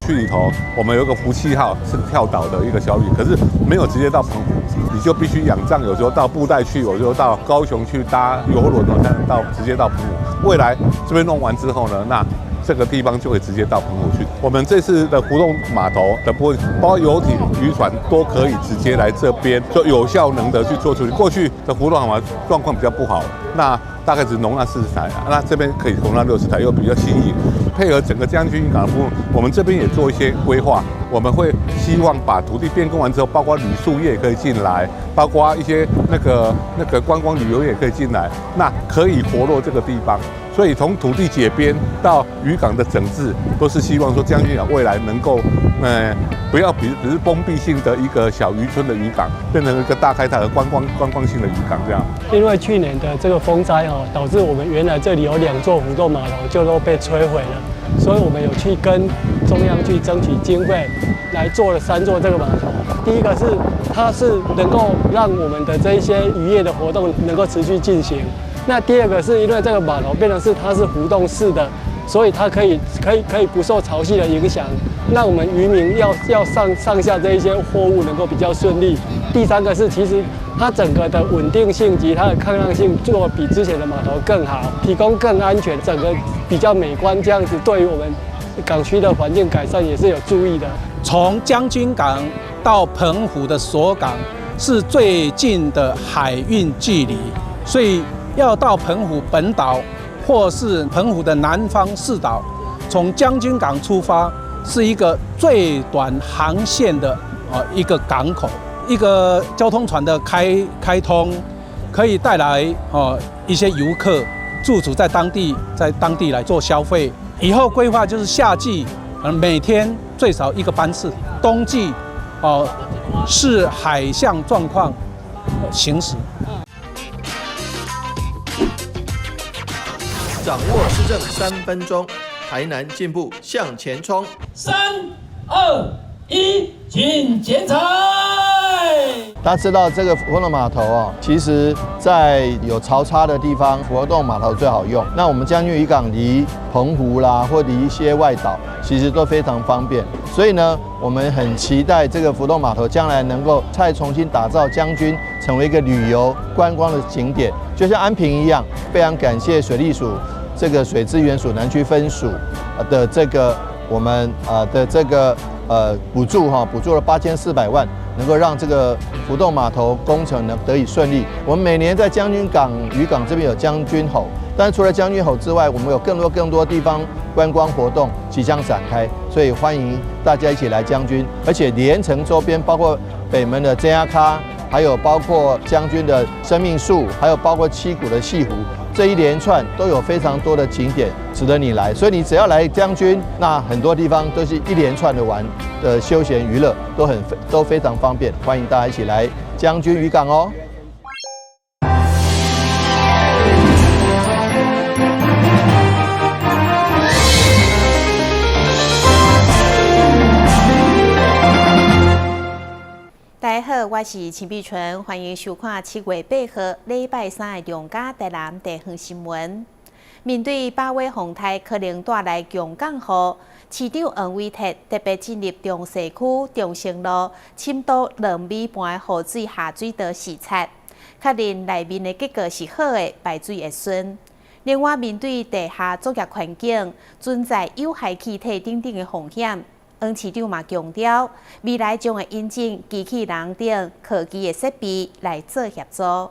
區裡頭，我們有一個福氣號是跳島的一個小旅，可是沒有直接到澎湖，你就必須仰仗有時候到布袋去，有時候到高雄去搭郵輪哦，才能到直接到澎湖。未來這邊弄完之後呢，那這個地方就會直接到澎湖去。我們這次的浮動碼頭的部分，包括遊艇、漁船都可以直接來這邊，就有效能的去做處理。過去的浮動碼頭狀況比較不好，那大概只容納40台，那這邊可以容納60台，又比較新穎。配合整個將軍漁港的部分，我們這邊也做一些規劃。我們會希望把土地變更完之後，包括旅宿業可以進來，包括一些那個觀光旅遊業也可以進來，那可以活絡這個地方。所以從土地解編到漁港的整治，都是希望說將軍港未來能夠，不要比只是封閉性的一個小漁村的漁港，變成一個大開拓的觀光性的漁港這樣。因為去年的這個風災哦，導致我們原來這裡有兩座浮動碼頭就都被摧毀了，所以我們有去跟中央去爭取經費，來做了三座這個碼頭。第一個是它是能夠讓我們的這一些漁業的活動能夠持續進行。那第二個是因為這個碼頭變成是它是浮動式的，所以它可以不受潮汐的影響，讓我們漁民要上下這一些貨物能夠比較順利。第三個是其實它整個的穩定性及它的抗浪性做比之前的碼頭更好，提供更安全，整個比較美觀，這樣子對於我們港區的環境改善也是有注意的。從將軍港到澎湖的鎖港是最近的海運距離，所以要到澎湖本島或是澎湖的南方四島，從將軍港出發是一個最短航線的一個港口，一個交通船的開通，可以帶來一些遊客駐足在當地，在當地來做消費。以後規劃就是夏季，每天最少一個班次；冬季，視海象狀況行駛。掌握施政3分鐘，台南進步向前衝。3、2、1，請剪彩。大家知道這個浮動碼頭哦，其實在有潮差的地方，浮動碼頭最好用。那我們將軍漁港離澎湖啦，或離一些外島，其實都非常方便。所以呢，我們很期待這個浮動碼頭將來能夠再重新打造將軍，成為一個旅遊觀光的景點，就像安平一樣。非常感謝水利署這個水資源署南區分署的這個我們的這個補助哈，補助了8400萬，能夠讓這個浮動碼頭工程呢得以順利。我們每年在將軍港漁港這邊有將軍吼，但是除了將軍吼之外，我們有更多更多地方觀光活動即將展開，所以歡迎大家一起來將軍，而且連城周邊包括北門的井仔跤，還有包括將軍的生命樹，還有包括七股的潟湖，這一連串都有非常多的景點值得你來。所以你只要來將軍，那很多地方都是一連串的玩的休閒娛樂，都非常方便。歡迎大家一起來將軍漁港哦。大家好，我是陳碧純，歡迎收看7月8號禮拜三的中嘉台南地方新聞。面對八尾風台可能帶來強降雨，市長黃偉哲特別進入中西區中生路深度2米半雨水下水道視察，確認內面的結構是好的，排水會順。另外，面對地下作業環境存在有害氣體等等的風險，黃市長嘛強調，未來將會引進機器人等科技的設備來做協助。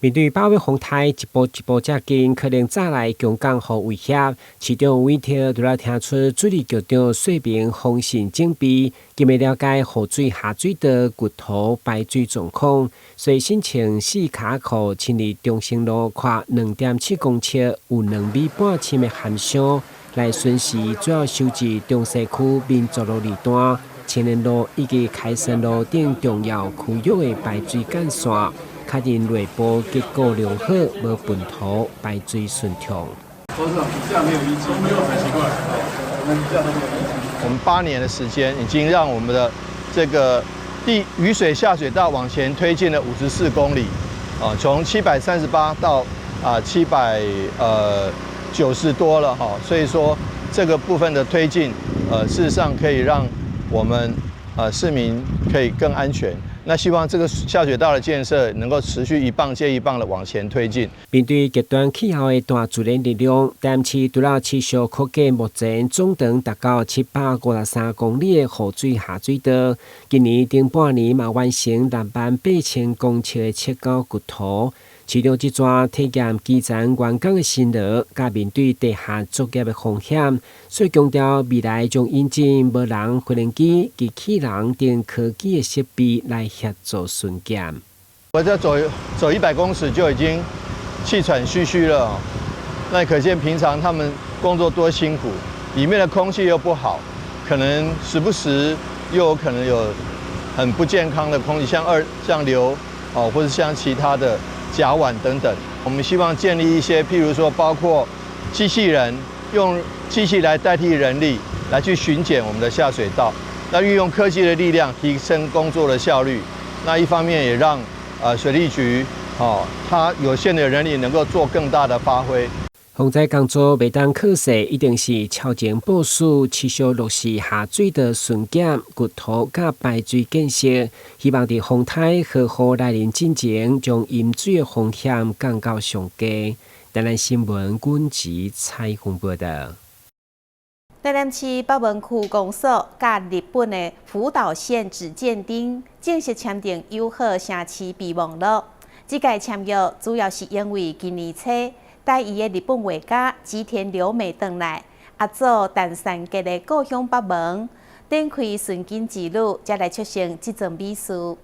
面對八尾風台一步一步接近，可能帶來強降雨威脅，市長偉哲除了聽取水利局長說明防汛準備，今日了解雨水下水道掘土排水狀況，所以申請四跤庫親衲中生路寬2.7公尺、有2米半深的涵箱，來巡視主要收集中西區民族路二段、青年路以及開山路等重要區域的排水幹線，確認內部結構良好，無糞土，排水順暢。董事長，底下沒有淤積，沒有才奇怪。我們底下都沒有淤積。我們8年的時間，已經讓我們的這個地雨水下水道往前推進了54公里，啊，從738到790多了哈，所以說這個部分的推進事實上可以讓我們市民可以更安全。那希望這個下水道的建設能夠持續一棒接一棒的往前推進。面對極端氣候的大自然力量，台南市除了持續擴建目前總長達到753公里的雨水下水道，今年頂半年嘛完成6萬8千公尺的測溝掘塗。市長這逝體驗基層員工的辛勞，佮面對地下作業的風險，所以強調未來將引進無人飛行機、機器人等科技的設備來協助巡檢。我這走走100公尺就已經氣喘吁吁了，那可見平常他們工作多辛苦，裡面的空氣又不好，可能時不時又有可能有很不健康的空氣，像二像硫哦，或者像其他的甲烷等等。我們希望建立一些，譬如說，包括機器人，用機器來代替人力，來去巡檢我們的下水道。那運用科技的力量，提升工作的效率。那一方面也讓水利局，哦，它有限的人力能夠做更大的發揮。防災工作袂當靠勢，一定是超前部署，持續落實下水道巡檢、掘塗佮排水建設，希望佇風颱豪雨來臨進前，將淹水的風險降到上低。台南新聞軍籍採訪報道。台南市北門區公所佮日本的福島縣雉賤町正式簽訂友好城市備忘錄。這屆簽約主要是因為今年初，台裔的日本畫家吉田留美轉來，阿祖陳善杰的故鄉北門，展開尋根之旅，才來促成這樁美事。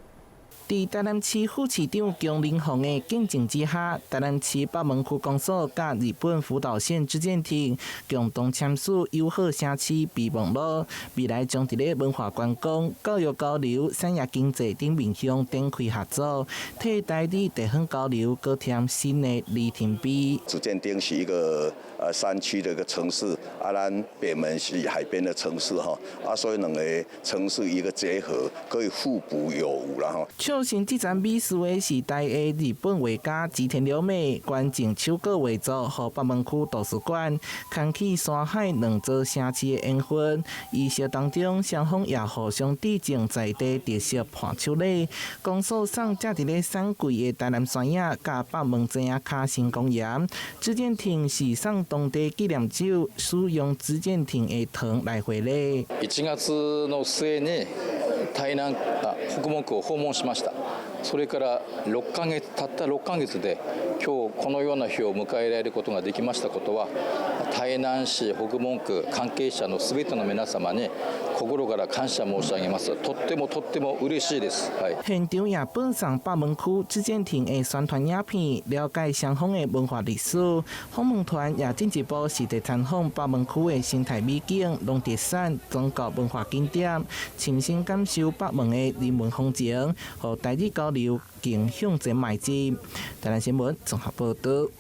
佇台南市副市長姜林鳳的見證之下，台南市北門區公所佮日本福島縣雉賤町共同簽署友好城市備忘錄，未來將佇咧文化觀光、教育交流、產業經濟等面向展開合作，替台日地方交流閣添新的里程碑。雉賤町是一個山區的一個城市，啊，咱北門是海邊的城市吼，啊，所以兩個城市一個結合，可以互補有無啦吼。促成這樁美事的是台裔日本畫家吉田留美捐贈手稿畫作，予北門區圖書館，牽起山海兩座城市的緣分。儀式當中，雙方也互相致贈在地特色伴手禮。公所送正佇咧產季的台南山野佮北門井仔跤成功鹽。雉賤町是送當地紀念酒，使用雉賤町的糖來回禮。 1月の末に台南北門区を訪問しました。それから6ヶ月たった6ヶ月で今日このような日を迎えられることができましたことは、台南市北門区関係者のすべての皆様に心から感謝申し上げます。とってもとっても嬉しいです。はい。現場也放送北門區雉賤町的宣傳影片，了解雙方的文化歷史。訪問團也進一步實地參訪北門區的生態美景、農特產、宗教文化景點，親身感受北門的人文風情，予台日交流更向前邁進。台南新聞綜合報道。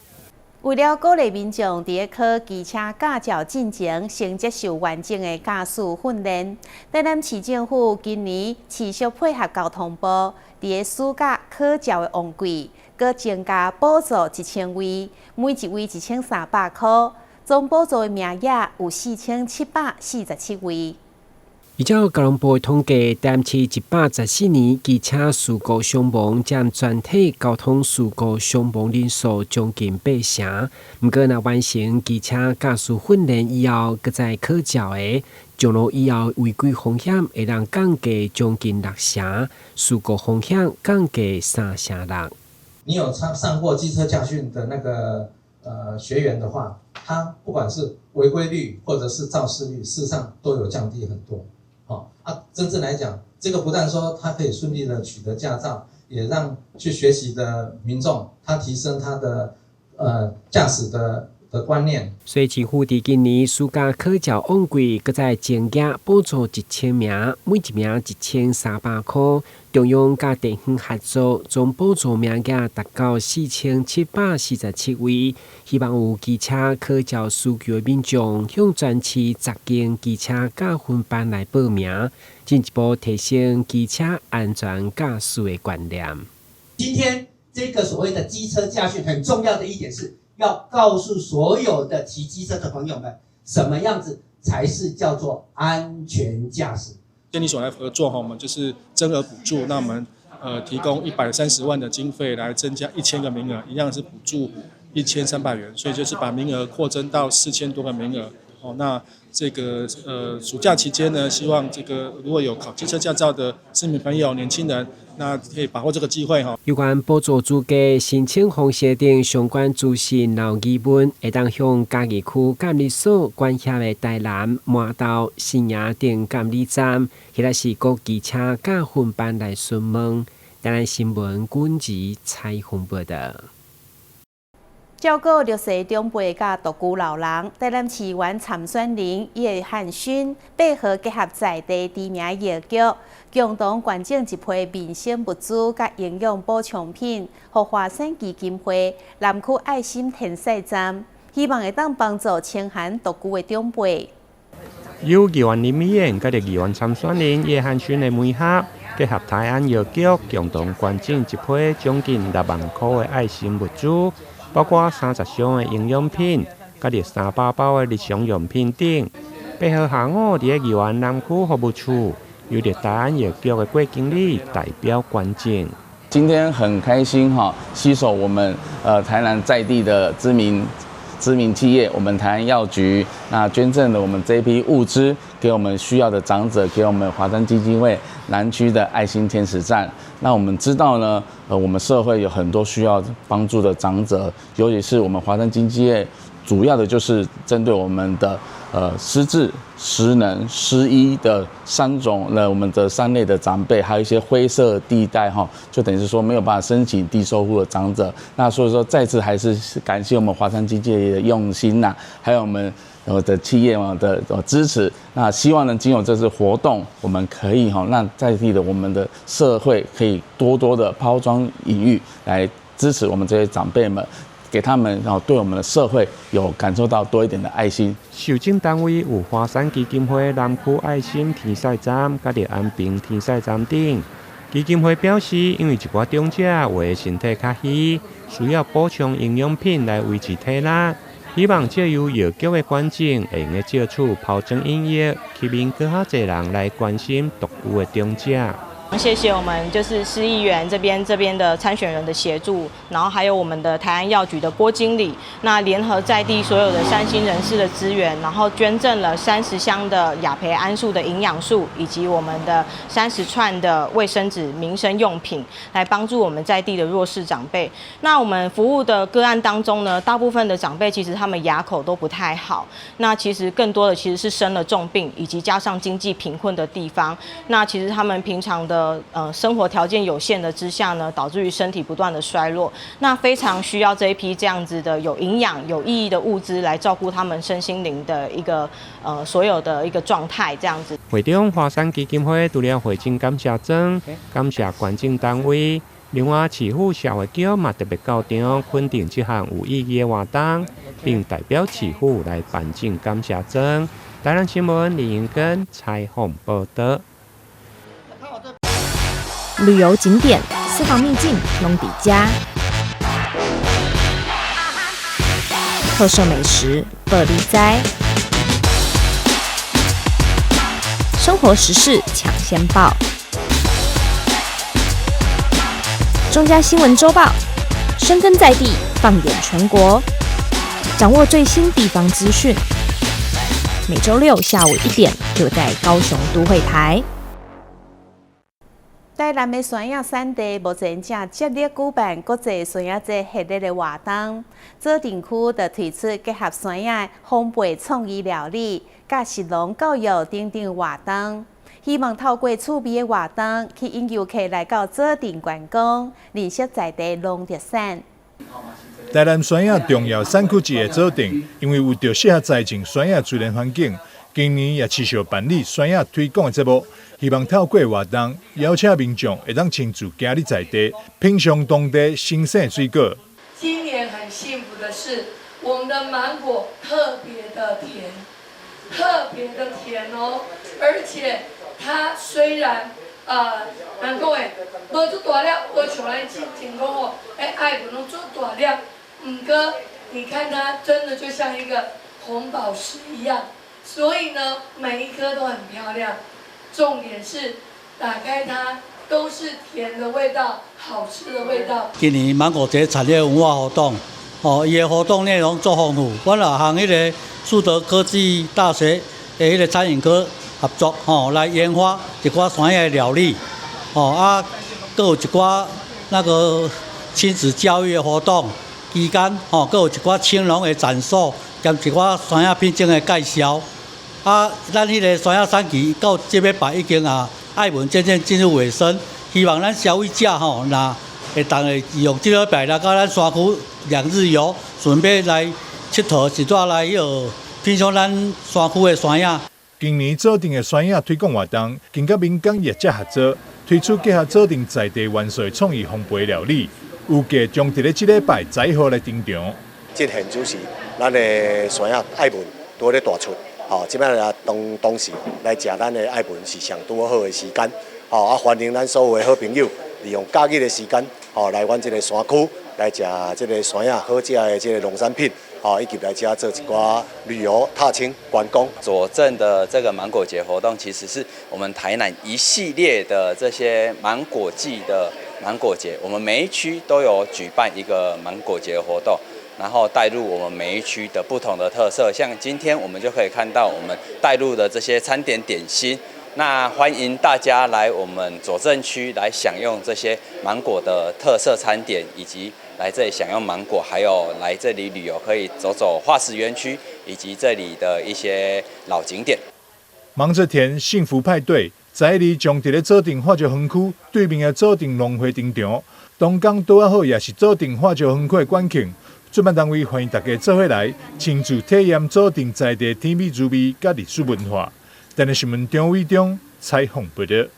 為了鼓勵民眾佇咧考機車駕照進前，先接受完整的駕駛訓練，台南市政府今年持續配合交通部，佇咧暑假考照的旺季，閣增加補助1000位，每一位1300箍，總補助的名額有4747位。依照交通部的統計，台南市114年機車事故傷亡佔全體交通事故傷亡人數將近八成。毋過，若完成機車駕駛訓練以後，閣再考照的，上路以後違規風險會當降低將近六成，事故風險降低三成六。你有上過機車駕訓的那個學員的話，他不管是違規率或者是肇事率，事實上都有降低很多。好啊，真正來講，這個不但說他可以順利的取得駕照，也讓去學習的民眾，他提升他的駕駛的觀念。所以，政府佇今年暑假考照旺季，閣再增加補助1000名，每一名1300箍。中央佮地方合作，總補助名額達到4747位。希望有機車考照需求的民眾，向全市10間機車駕訓班來報名，進一步提升機車安全駕駛的觀念。今天這個所謂的機車駕訓，很重要的一點是要告訴所有的騎機車的朋友們，什麼樣子才是叫做安全駕駛。監理所來合作哈，我們就是增額補助，那我們提供130萬的經費來增加1000個名額，一樣是補助1300元，所以就是把名額擴增到4000多個名額。哦，那這個暑假期間呢，希望這個如果有考機車駕照的市民朋友、年輕人，那可以把握這個機會哈。有關補助資格申請方式等相關資訊，留疑問，會當向嘉義區監理所管轄的台南、麻豆、新營等監理站，或者是國機車駕訓班來詢問。台南新聞軍事採訪報道。照顧弱勢長輩佮獨居老人，台南市議員參選人葉漢勳8號結合在地知名藥局，共同捐贈一批民生物資佮營養補充品，予華山基金會南區愛心天使站，希望會當幫助清寒獨居的長輩。由議員林美燕佮議員參選人葉漢勳的媒合，結合台安藥局，共同捐贈一批將近6萬箍的愛心物資。包括30箱的營養品，佮著300包的日常用品等。8號下午，佇咧議員南區服務處，由著台安藥局的郭經理代表捐贈。今天很開心哈，攜手我們台南在地的知名企業，我們台安藥局，那捐贈了我們這批物資給我們需要的長者，給我們華山基金會南區的愛心天使站。那我們知道呢，我們社會有很多需要幫助的長者，尤其是我們華山基金會，主要的就是針對我們的失智、失能、失醫的三種，那我們的三類的長輩，還有一些灰色地帶哈，就等於是說沒有辦法申請低收入的長者。那所以說，再次還是感謝我們華山基金會的用心吶，還有我們的企業嘛的支持。那希望呢，經由這次活動，我們可以哈，讓在地的我們的社會可以多多的拋磚引玉，來支持我們這些長輩們。給他們，然後對我們的社會有感受到多一點的愛心。受贈單位有華山基金會南區愛心天使站、佮著安平天使站等。基金會表示，因為一寡長者有的身體較虛，需要補充營養品來維持體力，希望藉由藥局的捐贈，會用得借此拋磚引玉，吸引閣較濟人來關心獨居的長者。謝謝我們就是市議員這邊的參選人的協助，然後還有我們的台安藥局的郭經理，那聯合在地所有的善心人士的資源，然後捐贈了30箱的亞培安素的營養素，以及我們的30串的衛生紙民生用品，來幫助我們在地的弱勢長輩。那我們服務的個案當中呢，大部分的長輩其實他們牙口都不太好，那其實更多的其實是生了重病，以及加上經濟貧困的地方，那其實他們平常的生活條件有限的之下呢，導致於身體不斷的衰弱，那非常需要這一批這樣子的有營養、有意義的物資來照顧他們身心靈的一個所有的一個狀態，這樣子。會中華山基金會除了回贈感謝狀，感謝捐贈單位，另外市府社會局嘛特別到場肯定這項有意義的活動，並代表市府來頒贈感謝狀。台南新聞林英根採訪報道。旅遊景點、私房秘境攏佇遮，特色美食報你知，生活時事搶先報，中嘉新聞週報，深耕在地，放眼全國，掌握最新地方資訊。每週六下午1點，就在高雄都會台。台南的山仔產地目前正接力舉辦國際山仔節系列的活動，左鎮區就推出結合山仔烘焙創意料理、佮食農教育等等活動，希望透過趣味的活動，吸引遊客來到左鎮觀光，認識在地農特產。台南山仔重要產區之一的左鎮，因為有著適合栽種山仔自然環境，今年也持續辦理山仔推廣的節目。希望透過活動，邀請民眾會當親自行入在地，品嘗當地新鮮水果。今年很幸福的是，我們的芒果特別的甜，特別的甜哦，而且它雖然人講的無足大粒，無像咱之前講哦，愛不攏足大粒，毋過你看它真的就像一個紅寶石一樣，所以呢，每一顆都很漂亮。重點是打開它都是甜的味道，好吃的味道。今年芒果節產業文化活動，哦，伊的活動內容足豐富。阮也和彼个樹德科技大學的彼个餐飲科合作，吼，來研發一寡山葉的料理，吼啊，閣有一寡那個親子教育的活動期間，吼，閣有一寡青農的展售，兼一寡山葉品種的介紹。啊，咱彼个山葉產期到這禮拜已經啊，愛文漸漸進入尾聲，希望咱消費者吼，若會當會用這禮拜來到咱山區兩日遊，順便來𨑨迌，一逝來彼號品嚐咱山區的山葉。今年左鎮的山葉推廣活動，更佮民間業者合作，推出結合左鎮在地元素的創意烘焙料理，預計將佇咧這禮拜11號來登場。這現就是咱的山葉愛文拄咧大出。吼，這擺來當當時來食咱的愛文是上拄好的時間，吼啊歡迎咱所有的好朋友，利用假日的時間，吼來阮這个山區來食這个山葉好食的這个農產品，吼以及來遮做一寡旅遊踏青觀光。左鎮的這個芒果節活動，其實是我們台南一系列的這些芒果季的芒果節，我們每一區都有舉辦一個芒果節活動。然後帶入我們每一區的不同的特色，像今天我們就可以看到我們帶入的這些餐點點心。那歡迎大家來我們左鎮區來享用這些芒果的特色餐點，以及來這裡享用芒果，還有來這裡旅遊可以走走化石園區，以及這裡的一些老景點。忙著甜幸福派對，11日將佇咧左鎮化石園區對面的左鎮農會登場。當天拄仔好也是左鎮化石園區的館慶。主辦單位歡迎大家做伙來，親自體驗左鎮在地甜美滋味佮歷史文化。台南新聞張偉中採訪報導。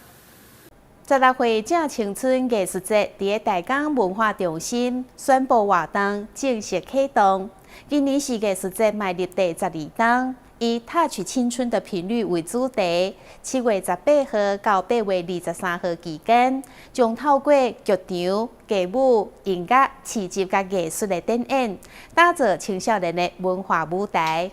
16歲正青春藝術節佇咧大港文化中心宣布活動正式啟動。今年是藝術節邁入第12冬，以 “Touch 青春的頻率”為主題。7月18號到8月23號期間，將透過劇場、街舞、音樂、市集佮藝術的展演，打造青少年的文化舞台。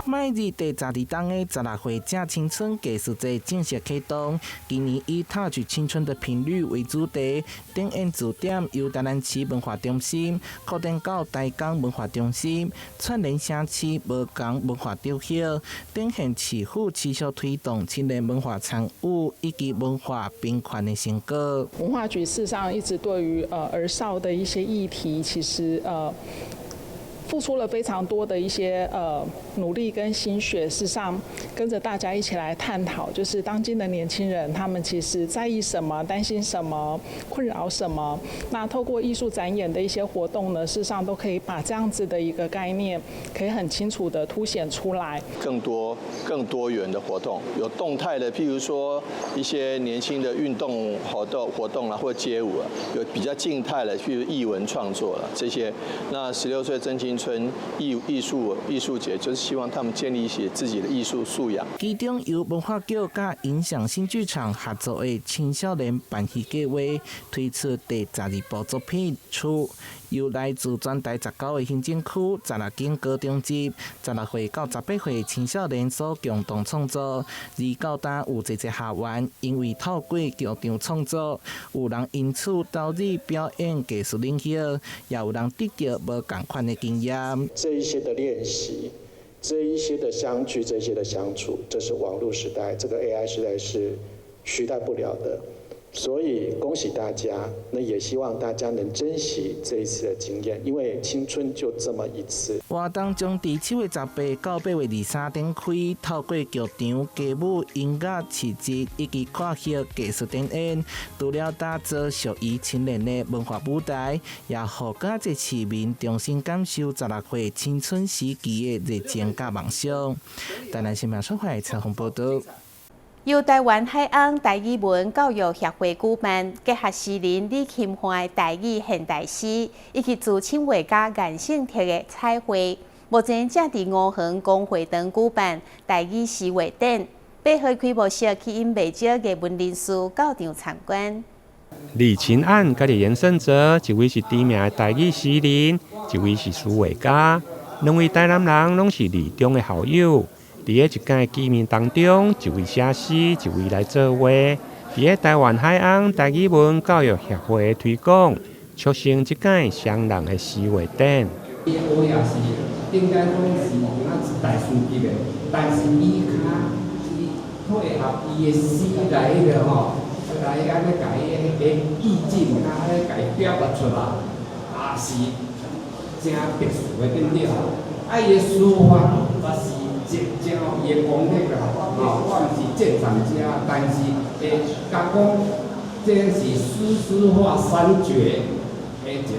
邁入第12冬的16歲正青春藝術節正式啟動。今年以 “Touch 青春的頻率”為主題，展演駐點由台南市文化中心擴展到台江文化中心，串聯城市無仝文化軸心，展現市府持續推動青年文化參與以及文化平權的成果。文化局事實上一直對於兒少的一些議題，其實付出了非常多的一些努力跟心血，事實上跟着大家一起來探討，就是當今的年輕人，他們其實在意什麼、擔心什麼、困擾什麼。那透過藝術展演的一些活動呢，事實上都可以把這樣子的一個概念，可以很清楚的凸顯出來。更多更多元的活動，有動態的，譬如說一些年輕的運動活動啦，或街舞啊，有比較靜態的，譬如藝文創作啦這些。那16歲真青春藝術節，就是希望他們建立一些自己的藝術素養。其中由文化局佮影響新劇場合作的青少年扮戲計劃推出第12部作品《厝》，由來自全台19個行政區16間高中級16歲到18歲青少年所共同創作。而到今有濟濟學員因為透過劇場創作，有人因此投入表演藝術領域，也有人得著無仝款的經驗。這一些的練習，這一些的相聚，這些的相處，這是網絡時代，這個 AI 時代是取代不了的。所以恭喜大家，那也希望大家能珍惜這一次的經驗，因為青春就這麼一次。活動將佇7月18到8月23展開，透過劇場、街舞、音樂、市集以及看戲藝術展演，除了打造屬於青年的文化舞台，也予更濟市民重新感受16歲青春時期的熱情佮夢想。台南新聞出發採訪報導。由台灣海翁台語文教育協會舉辦，結合詩人李琴漢的台語現代詩，以及資深畫家顏勝特的彩繪，目前正佇吳園公會堂舉辦台語詩畫展。8號開幕式吸引袂少藝文人士到場參觀。李琴安佮顏勝哲，一位是知名的台語詩人，一位是書畫家。兩位台南人攏是二中的校友，佇咧一屆見面當中，一位寫詩，一位來作畫。佇咧臺灣海岸台語文教育協會的推廣，促成這屆雙人的詩畫展。伊畫也是應該講是敢若大師級的，但是伊較伊配合伊的詩來彼個吼，來按呢共伊的意境，較按呢共伊表達出來，也是誠特殊的對毋對？啊，伊的書法嘛是真真有伊的功力啦，吼，我毋是鑑賞家，但是會敢講，這是詩書畫三絕的一個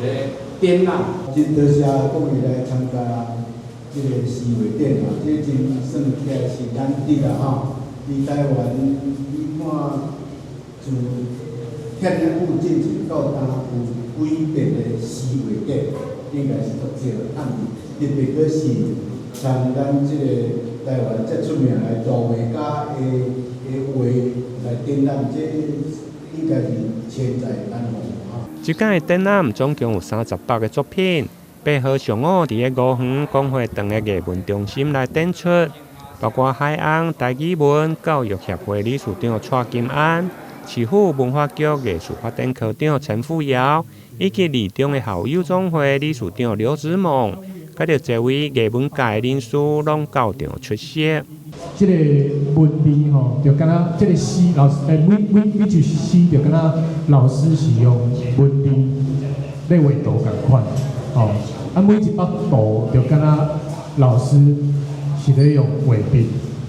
展覽。真多謝各位來參加這個詩畫展啊，這真算起來是難得啦吼。佇臺灣，你看自遐爾久進前到今有幾遍的詩畫展，應該是足少。啊，特別閣是參咱這個臺灣遮出名的大畫家的畫來展覽，這應該是千載難逢吼。這屆展覽總共有38個作品，8號上午佇咧吳園講會堂的藝文中心來展出，包括海岸台語文教育協會理事長蔡金安、市府文化局藝術發展科長陳富堯，以及二中的校友總會理事長劉子猛，佮著濟位藝文界人士攏到場出席。這個文字吼，就敢若這個詩老師，每每每句詩就敢若老師是用文字咧畫圖仝款，吼，啊每一幅圖就敢若老師是咧用畫筆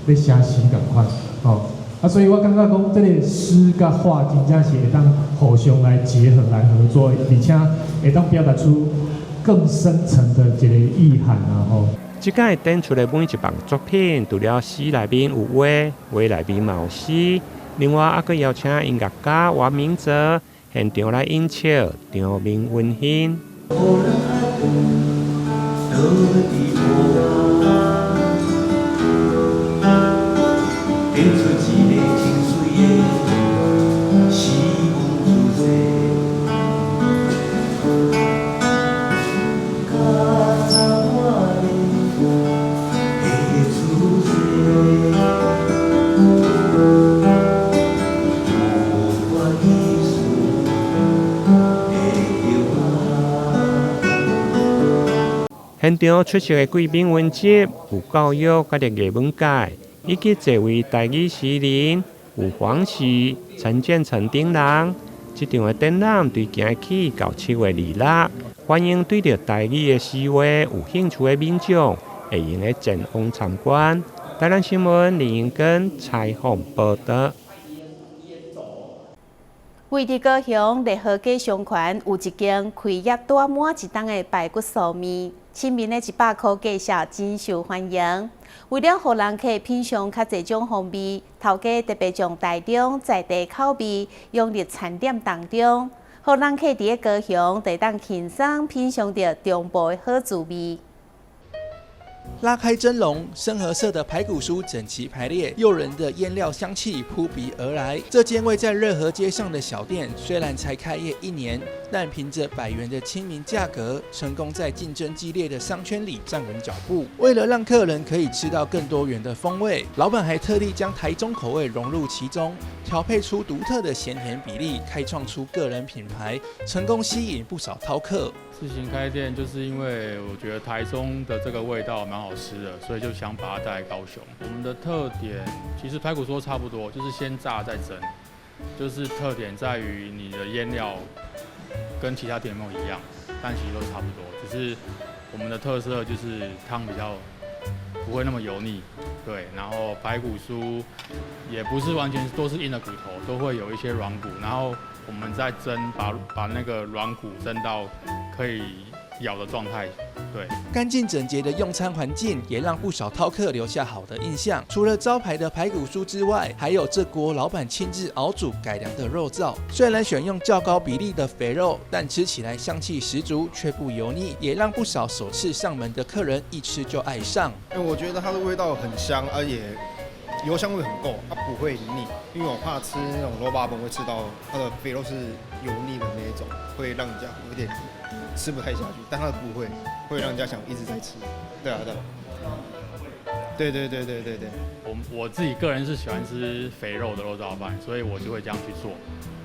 咧寫詩仝款，吼，啊所以我感覺講這個詩佮畫真正是會當互相來結合來合作，而且會當表達出更深層的一個意涵啊吼。這屆展出的每一項作品，除了詩內面有畫，畫內面嘛有詩。另外，猶閣邀請音樂家王明哲現場來演唱，場面溫馨。現場出席的貴賓雲集，有教育佮藝文界，以及濟位台語詩人，有黃喜、陳建成等人。這場的展覽對今日起到7月26，歡迎對著台語的詩畫有興趣的民眾，會用得前往參觀。台南新聞林英根採訪報導。位佇高雄熱河街商圈有一間開業拄仔滿一冬的排骨酥麵，市民的100箍價數真受歡迎。為了予人客品嚐較濟種風味，頭家特別將台中在地口味融入餐點當中，予人客佇咧高雄就會當輕鬆品嚐著中部的好滋味。拉開蒸籠，深褐色的排骨酥整齊排列，誘人的醃料香氣撲鼻而來。這間位在熱河街上的小店，雖然才開業一年，但憑着100元的親民價格，成功在競爭激烈的商圈裡站穩腳步。為了讓客人可以吃到更多元的風味，老闆還特地將台中口味融入其中，調配出獨特的鹹甜比例，開創出個人品牌，成功吸引不少饕客。自行開店就是因為我覺得台中的這個味道蠻好吃的，所以就想把它帶來高雄。我們的特點其實排骨酥差不多，就是先炸再蒸，就是特點在於你的醃料跟其他店沒有一樣，但其實都差不多，只是我們的特色就是湯比較不會那麼油膩，對，然後排骨酥也不是完全都是硬的骨頭，都會有一些軟骨，然後我們再蒸，把那個軟骨蒸到可以咬的狀態，對。乾淨整潔的用餐環境也讓不少饕客留下好的印象。除了招牌的排骨酥之外，還有這鍋老闆親自熬煮改良的肉燥。雖然選用較高比例的肥肉，但吃起來香氣十足，卻不油膩，也讓不少首次上門的客人一吃就愛上。哎，我覺得它的味道很香，而且油香味很夠，它不會膩，因為我怕吃那種滷肉飯會吃到它的肥肉是油膩的那一種，會讓人家有點吃不太下去。但它不會，會讓人家想一直在吃。對啊，對。對對對對對對。我自己個人是喜歡吃肥肉的肉燥飯，所以我就會這樣去做。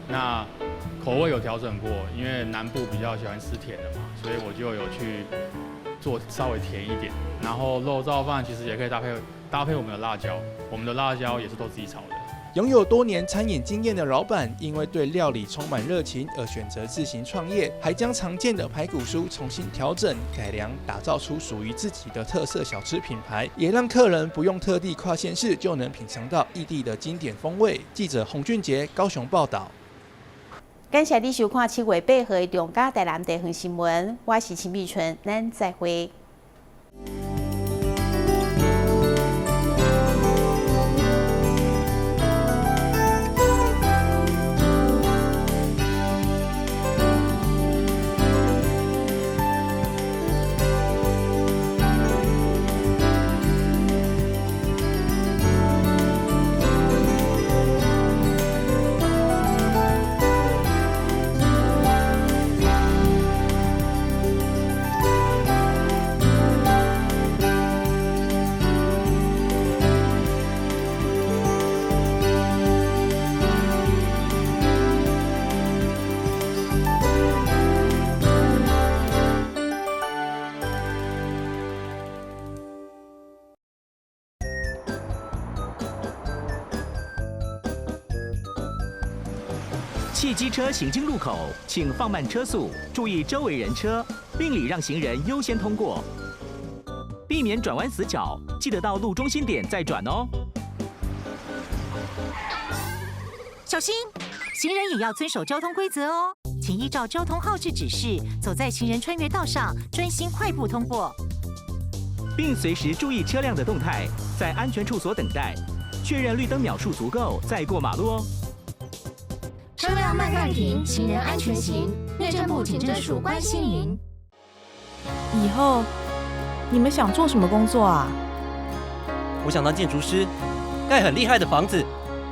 那口味有調整過，因為南部比較喜歡吃甜的嘛，所以我就有去做稍微甜一點。然後肉燥飯其實也可以搭配我們的辣椒，我們的辣椒也是都自己炒的。擁有多年餐飲經驗的老闆，因為對料理充滿熱情而選擇自行創業，還將常見的排骨酥重新調整改良，打造出屬於自己的特色小吃品牌，也讓客人不用特地跨縣市就能品嘗到異地的經典風味。記者洪俊傑高雄報道。感謝你收看7月8號的中嘉台南地方新聞，我是秦美純，咱再會。汽機車行經路口，請放慢車速，注意周圍人車，並禮讓行人優先通過，避免轉彎死角，記得到路中心點再轉哦。小心，行人也要遵守交通規則哦，請依照交通號誌指示，走在行人穿越道上，專心快步通過，並隨時注意車輛的動態，在安全處所等待，確認綠燈秒數足夠再過馬路哦。車輛慢慢停，行人安全行。內政部警政署關心您。以後你們想做什麼工作啊？我想當建築師，蓋很厲害的房子。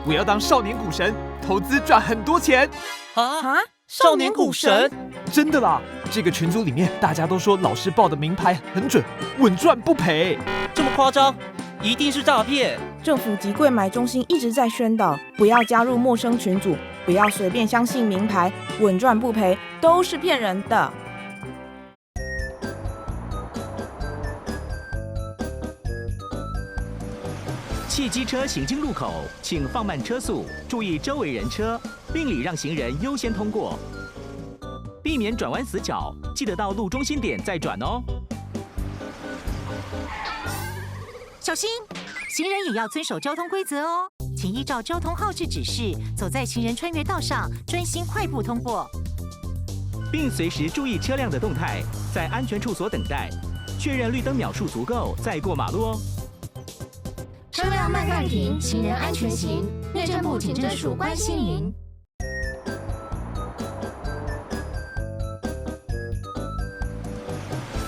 我要當少年股神，投資賺很多錢。啊？少年股神？真的啦！這個群組裡面大家都說老師報的明牌很準，穩賺不賠。這麼誇張？一定是詐騙！政府及櫃買中心一直在宣導，不要加入陌生群組，不要隨便相信明牌，穩賺不賠都是騙人的。汽機車行經路口，請放慢車速，注意周圍人車，並禮讓行人優先通過，避免轉彎死角，記得到路中心點再轉哦。小心，行人也要遵守交通規則哦，請依照交通號誌指示，走在行人穿越道上，專心快步通過，並隨時注意車輛的動態，在安全處所等待，確認綠燈秒數足夠再過馬路哦。車輛慢慢停，行人安全行。內政部警政署關心您。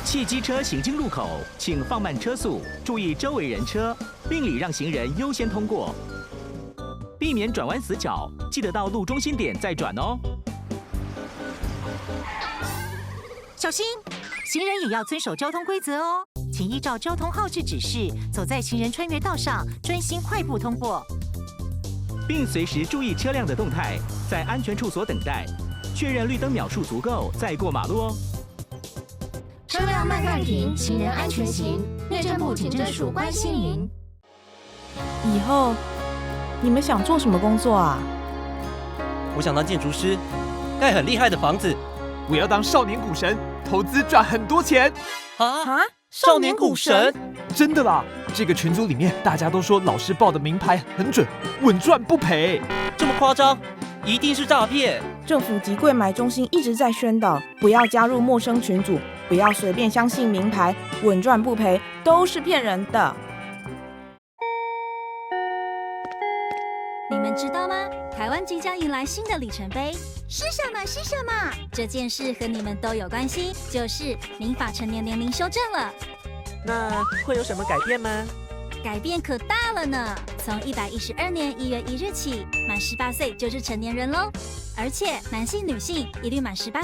汽機車行經路口，請放慢車速，注意周圍人車，並禮讓行人優先通過，避免轉彎死角，記得到路中心點再轉哦。小心，行人也要遵守交通規則哦，請依照交通號誌指示，走在行人穿越道上，專心快步通過，並隨時注意車輛的動態，在安全處所等待，確認綠燈秒數足夠再過馬路哦。車輛慢慢停，行人安全行。內政部警政署關心您。以後你們想做什麼工作啊？我想當建築師，蓋很厲害的房子。我要當少年股神，投資賺很多錢。啊？少年股神？真的啦！這個群組裡面大家都說老師報的明牌很準，穩賺不賠。這麼誇張？一定是詐騙！政府及櫃買中心一直在宣導，不要加入陌生群組，不要隨便相信明牌，穩賺不賠都是騙人的。你們知道嗎？台灣即將迎來新的里程碑，是什麼？是什麼？這件事和你們都有關係，就是民法成年年齡修正了。那會有什麼改變嗎？改變可大了呢！從112年1月1日起，滿18歲就是成年人嘍。而且男性、女性一律滿十八。